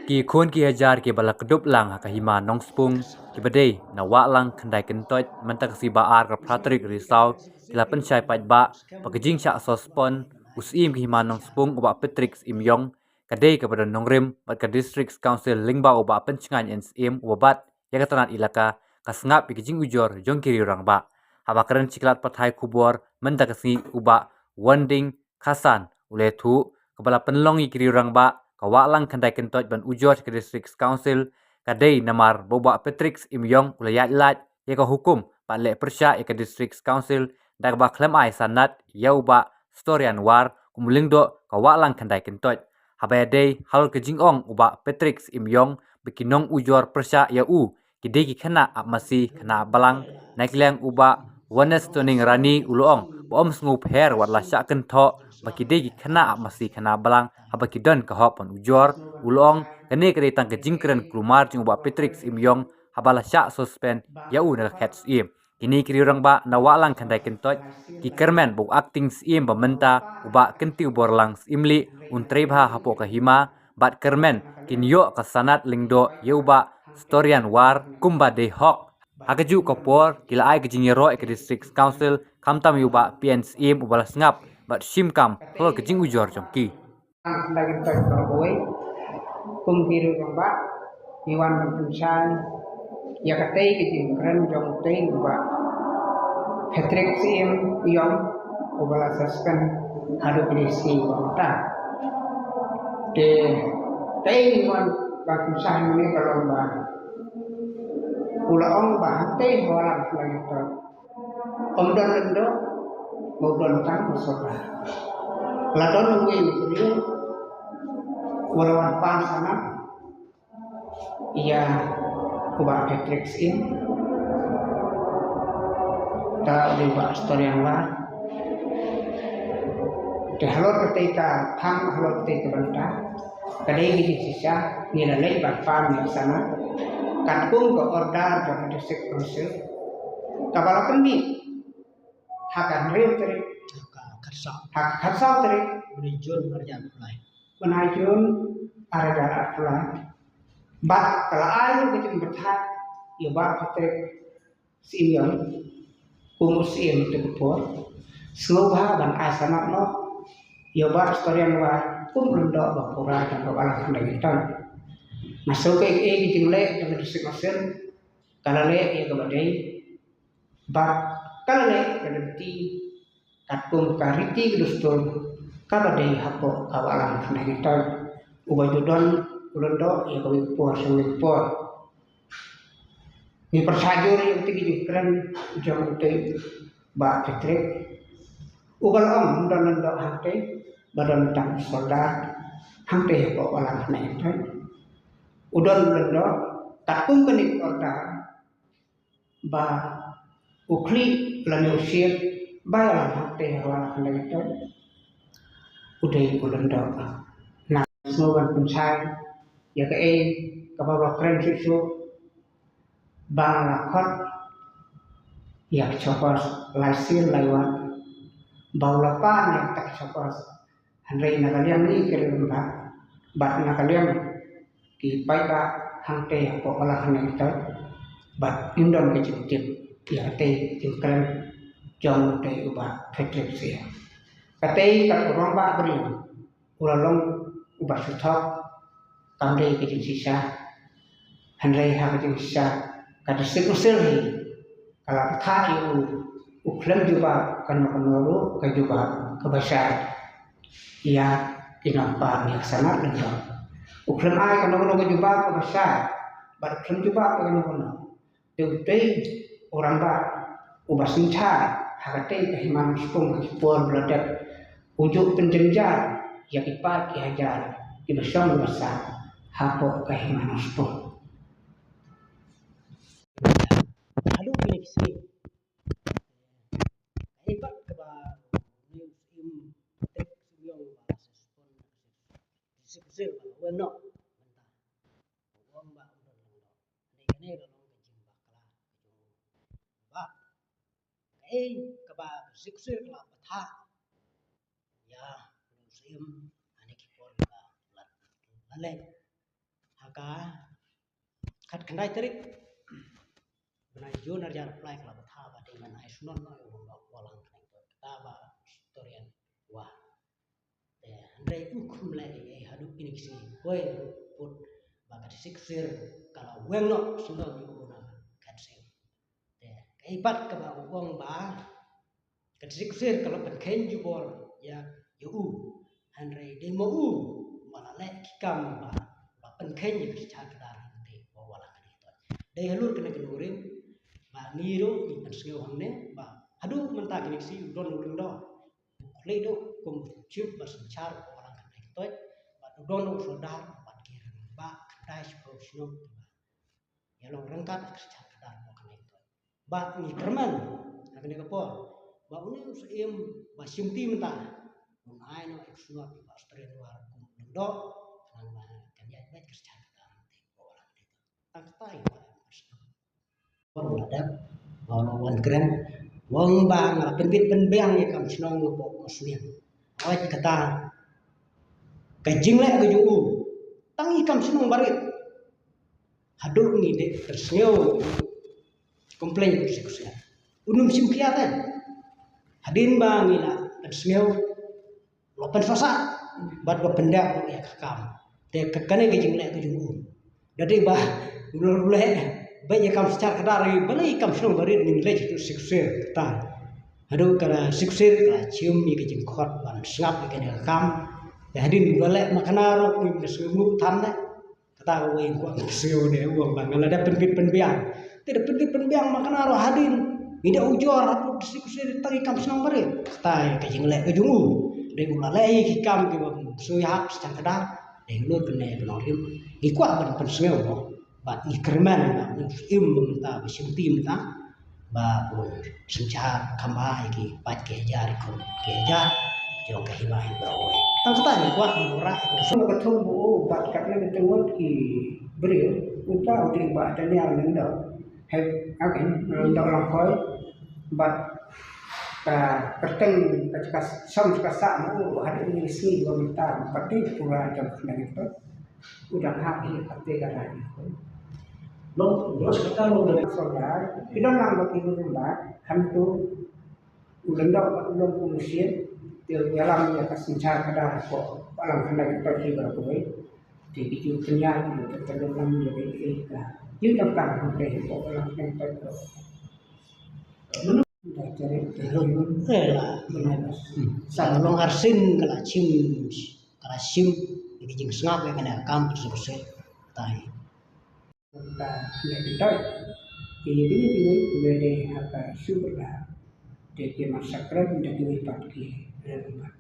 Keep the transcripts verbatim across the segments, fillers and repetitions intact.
Ki khun ki hajar kiba la kdup lang ha ka hima Nongspung, kiba dei na Wahlang Khyndai Kyntoit, mynta ka sngi Ba-ar ka phra tarik Risaw, ki la pynshai paidbah ba ka jingshah suspend u Syiem ka hima Nongspung, u Bah Patrick Syiem Ïong, ka dei kaba don nongrim bad ka District Council lyngba u Bah Pynshngaiñ N Syiem, uba bat ïa ka tnat elaka, ka sngap ïa ka jingujor jong ki riew rangbah. Haba kren sha ki lad pathai khubor mynta ka sngi, u Bah Wanding Khasan u la ïathuh, kaba la pynlong ïa ki riew rangbah ka Wahlang Khyndai Kyntoit ban ujor sha ka District Council, ka dei namar ba u Bah Patrick Syiem Ïong u la ïaid lait ïa ka hukum bad leh pyrshah ïa ka District Council da kaba khlem ai sanad ïa u Bah Storian War kum u lyngdoh ka Wahlang Khyndai Kyntoit. Haba ïadei halor ka jingong u Bah Patrick Syiem Ïong ba ki nongujor pyrshah ïa u ki dei ki khynnah ap masi khynnah ap balang, na ki liang u Bah Wanestoning Rani u la ong ba ym sngewpher wat la shah kynthoh ba ki dei ki khynnah ap masi khynnah ap balang haba ki don ka hok ban ujor. U la ong kane ka dei tang ka jingkren kulmar jong u Bah Patrick Syiem Ïong haba la shah suspend ïa u na ka khet Syiem. Kine ki riew rangbah na Wahlang Khyndai Kyntoit ki kyrmen ba u Acting Syiem ba mynta, u Bah Kyntiew Borlang Syiemlieh, un trei bha hapoh ka hima, bad kyrmen kin ïoh ka sanad lyngdoh ïa u Bah Storian War kumba dei hok. Ha kajuh ka por ki la ai ka jingïaroh ïa ka District Council, khamtam ïa u Bah P N Syiem uba la sngap bad shim kam halor ka jingujor jong ki. Ang khyndai kyntoit baroh kawei, kum ki riew rangbah, ngi wan ban pynshai ïa katei ka jingkren jong utei u Bah Patrick Syiem Ïong uba la suspend haduh kine ki sngi ba mynta. Te tei ngi wan ban pynshai mynne ka long ba u la ong ba hangtei ha Wahlang Khyndai Kyntoit ym don lyngdoh, ba u don tang u sordar. La don uwei u briew uba la wan pan sanad ïa u Bah Patrick Syiem, ta u dei u Bah Storian War. Te halor katei ka phang, halor katei ka bynta, ka dei ka jingshisha ngi la leit ban pan ïa ka sanad katkum ka order jong ka District Council kaba la pynmih ha ka hynriew tarik, ha ka khatsaw, ha ka khatsaw tarik, bnai Jun ar hajar arphew lai, bnai Jun ar hajar arphew lai. Bad ka la ai ruh ka jingbthah ïa u Bah Patrick Syiem Ïong kum u Syiem ha katei ka por, sngewbha ban ai sanad noh ïa u Bah Storian War kum u lyngdoh ba pura jong ka Wahlang Khyndai Kyntoit. Nga sngew kaei kaei ka jingleh jong ka District Council ka la leh ïa kaba dei bad ka la leh ka lynti katkum ka riti ka dustur kaba dei hapoh ka Wahlang Khyndai Kyntoit, uba ju don u lyngdoh ïa kawei ka por sha kawei ka por. Ngi pyrshah jur ïa kata ka jingkren jong utei u Bah Patrick uba la ong ym don lyngdoh hangtei, ba don tang u sordar hangtei hapoh Wahlang Khyndai Kyntoit. U don lyngdoh katkum kane ka order ba u khlieh lane u shit ba ïalam hangtei ha Wahlang Khyndai Kyntoit u dei u lyngdoh. Nga sngew ban pynshai ïa kaei kaba u la kren shuh shuh ba nga la khot ïa ka chokos lai sien lai wat ba u la pan ïa kata ka chokos. Hynrei na ka liang ngi ki riew rangbah bad na ka liang ki paidbah hangtei hapoh Wahlang Khyndai Kyntoit, bad ngim don ka jingtip ïa katei ka jingkren jong utei u Bah Patrick Syiem. Katei kat u rangbah briew u la long uba shu thok, kam dei ka jingshisha. Hynrei ha ka jingshisha ka District Council hi ka la bthah ïa u, u khlem jubab kano kano ruh ka jubab kaba shai ïa ki nongpan ïa ka sanad lyngdoh. U khlem ai kano kano ka jubab kaba shai bad u khlem jubab kano kano. Te utei u rangbah uba synshar ha katei ka hima Nongspung ha ki por ba la dep u ju pynjynjar ïa ki paid ki hajar kiba shong kiba sah hapoh ka hima Nongspung. Haduh kine ki sngi, ka ei pat kaba u Syiem Patrick Syiem Ïong ba la suspend na ka sik sik ba la wan noh mynta. Ba u ong ba u don lyngdoh. Hynrei kane ka long ka jingbakla ka jong u rangbah. Kaei kaba ka sik sik ka la bthah ïa u Syiem ha kine ki por ba la, la leit. ka khatkhyndai tarik bnai Jun arhajar arphew lai ka la bthah ba dei ban ai shnong noh ïa u Wallang Khnai Toit, kata ba historian wah. Te hynrei u khum leh ei ei haduh kine ki sngi, hoi ruh put ba ka District Council ka la weng noh shnong ïa u na Khasi. Te kaei pat kaba u ong ba ka District Council ka la pynkheiñ jubor ïa ïa u, hynrei dei ma u ma la leh ki kam ba la pynkheiñ ïa ka synshar kdar hangtei ha Wallang Khnai Toit. Dei halor kane ka nongrim ba ngi ruh ngi pynsngew hangne ba haduh mynta kine ki sngi u don u lyngdoh u khlieh duh kum u chief ba synshar ha Wallang Khnai Toit, bad u don u sordar bad ki rangbah khyndai shiphew shnong kiba ïalong ryngkat ka synshar kdar ha Khnai Toit. Bad ngi kyrmen ha kane ka por ba une u syiem ba shimti mynta un ai noh ïa ka shnong ba Australian War kum u lyngdoh khnang ba kan ïaid beit ka synshar kdar hangtei ha Wallang Khnai Toit. Tang kata ïa ka por la dep ba u la wan kren, u ong ba nga la pynbit pynbiang ïa ka kam shnong hapoh Mawsynram. Hooid, kata ka jingleh ka jong u, tang ïa ka kam shnong barit. Haduh ngi dei pynsngew complain ka District Council, un ym shim khia te. Hadien ba ngi la pynsngew, la pynsngewsih bad la pyndep ruh ïa ka kam. Te ka, kane ka jingleh ka jong u. Da dei ba u la leh beit ïa ka kam synshar kdar, balei ïa ka kam shnong barit ngin leit haduh District Council, kata. Haduh ka District Council ka la shim ïa ka jingkhot ban sngap ïa kane ka kam. Te hadien u la leh ma kane ruh ngim da sngew than ne. Kata kawei nga kwah pynsngew ne, u ong ba nga la dep pynbit pynbiang. Te da pynbit pynbiang ma kane ruh hadien ngi da ujor hapoh District Council tang ïa ka kam shnong barit. Kata ka jingleh ka jong u. Dei u la leh ïa ki kam kiba sngewsih ha synshar kdar. Dei halor kane ka nongrim ngi kwah ban pynsngew mo. Bad ngi kyrmen ba u syiem mynta ba shimti mynta ba un synshar kham bha ïa ki paid ki hajar, ki khun ki hajar jong ka Hima Hynñiewtrep. Tang kata ngi kwah ban wanrah ïa ka shnong. Ka thung ba u bat kat na ka jingmut ki briew, uta u dei Bah Daniel Lyngdoh. Hei, okay, Lyngdoh Lyngkhoi, bad ka kyrteng ka jaka song jaka sah ma u, haduh kine ki sngi ba mynta, ba dei pura jong ka Khnai Toit. U dang hap hi ate ka rai. Long, long sekarang long dari sordar, ki don lang ba ki hynriew ba, hangtu u Lyngdoh bad u Long Kumsien, te u ïalam ïa ka synshar kdar hapoh Wallang Khnai Toit hi baroh kawei. Te ki ju pynïaid, ki ju pynïaid lang ïa ka, ïa ka, ïa ka kam hangtei hapoh Wallang Khnai Toit. Sa long arsien ka la shim, ka la shim ïa ka jingsngap ïa kane ka kam ka suk suk tai. Ka ne ki doi ki ne ki ne ki ne ki ne ha ka suk la. Te ki ma sakran da ki ne pat ki ne pat.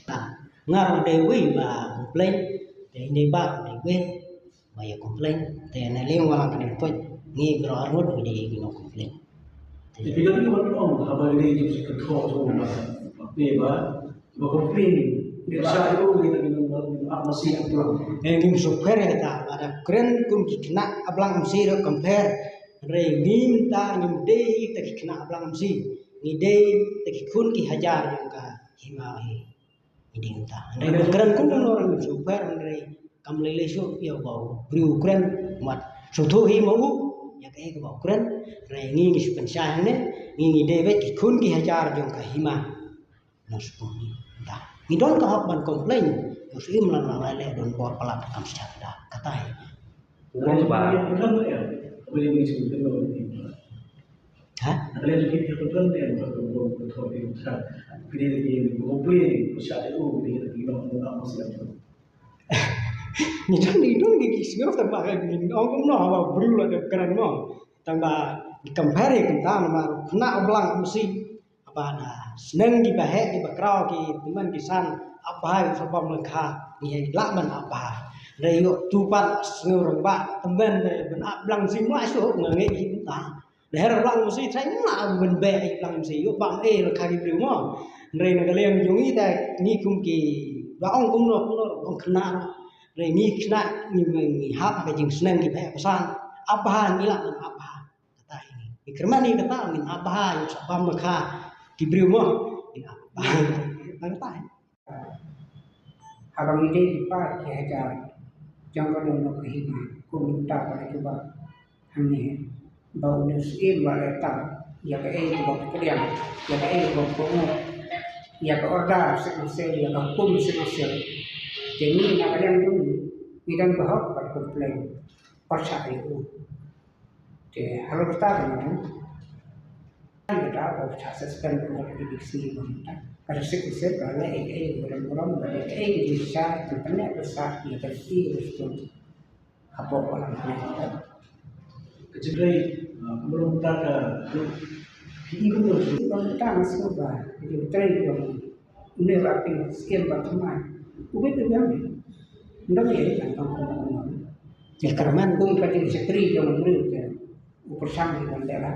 Ta nga ruh dei wei ba complain, te ine ba dei wei ba ïa complain, te na liang Wallang Khnai Toit ngi baroh arngut ngi dei ki nong complain. Te phi dei ki ban ong haba ngi dei ki kynthok jong ba ba ba complain. Ngi sa ïa u ngi dei ki nong ap masi ap lang. Eh, ngim shu pher ïa kata, ba da kren kum ki khynnah aplang masi ruh compare. Hynrei ngi mynta ngim dei ta ki khynnah aplang masi. Ngi dei ta ki khun ki hajar jong ka Hima hi. Ngi dei mynta. Hynrei ba kren kum u nor ngim shu pher, hynrei kam lei lei shuh ïa ba u briew u kren, mat sngewthuh hi ma u ïa kaei kaba u kren. Hynrei ngi ngi shu pynshai hangne, ngi ngi dei beit ki khun ki hajar jong ka Hima. Nang sngewthuh hi mynta. Ngi don ka hok ban complain, nang shu im lan lang lai leh don bor palat kam sha da. Kata hi. U ong ba. Ha? Ngi don, ngi don ngi ki sngewthuh ba ngi ong kumno haba briew la dep kren mo. Tang ba ngi compare kumta namar khynnah u blang masi. Haba da sneng kiba heh kiba kraw ki tymmen ki san ap bha ïa u sa bam lyngkha, ngi heh lah ban ap bha. Hynrei ïoh tu pat sngew rangbah tymmen ban ap blang masi, mla shuh nga ngeit hi mynta. Da her blang masi trai mla ban beh ïa blang masi, ïoh bam eh lyngkha ki briew mo. Hynrei na ka liang jong ngi te ngi kum ki ba ong kumno kumno ong khynnah. Hynrei ngi khynnah ngi ngi hap ka jingsneng kiba heh ba san ap bha, ngi lah ban ap bha. Kata hi ngi kyrmen ïa kata, ngin ap bha ïa u sa bam lyngkha ki briew mo. Ngin ap bha ïa kata hi. Haba ngi dei ki par ki hajar, jong ka dohnud ka hima, kum mynta ka la jubab hangne, ba u nongsyiem ba la tam ïa kaei kaba pdiang, ïa kaei kaba pyngut, ïa ka order Syed Hussain, ïa ka hukum Syed Hussain. Te ngi na ka liang jong ngi, ngi don ka hok ban complain, pyrshah ïa u. Te halor kata ka nang, kata ba u shah suspend u A D C ba mynta. Ka Syed Hussain ba leh kaei kaei ba don burom, ba leh kaei kaei ba shisha, ban pynleh pyrshah ïa ka lynti ba shisha. Hapoh ka lang. Ka jingtrei, ah, kumno mynta ka, ka i kumno? Ba mynta nga sngew ba ka jingtrei jong une u Syed Hussain ba thymmai. U bit u biang. Ym don ei ei tang tang kumno kumno. Ïa ka man kum ka jingshakri jong u briew te. U pyrshang ïa ka bendera.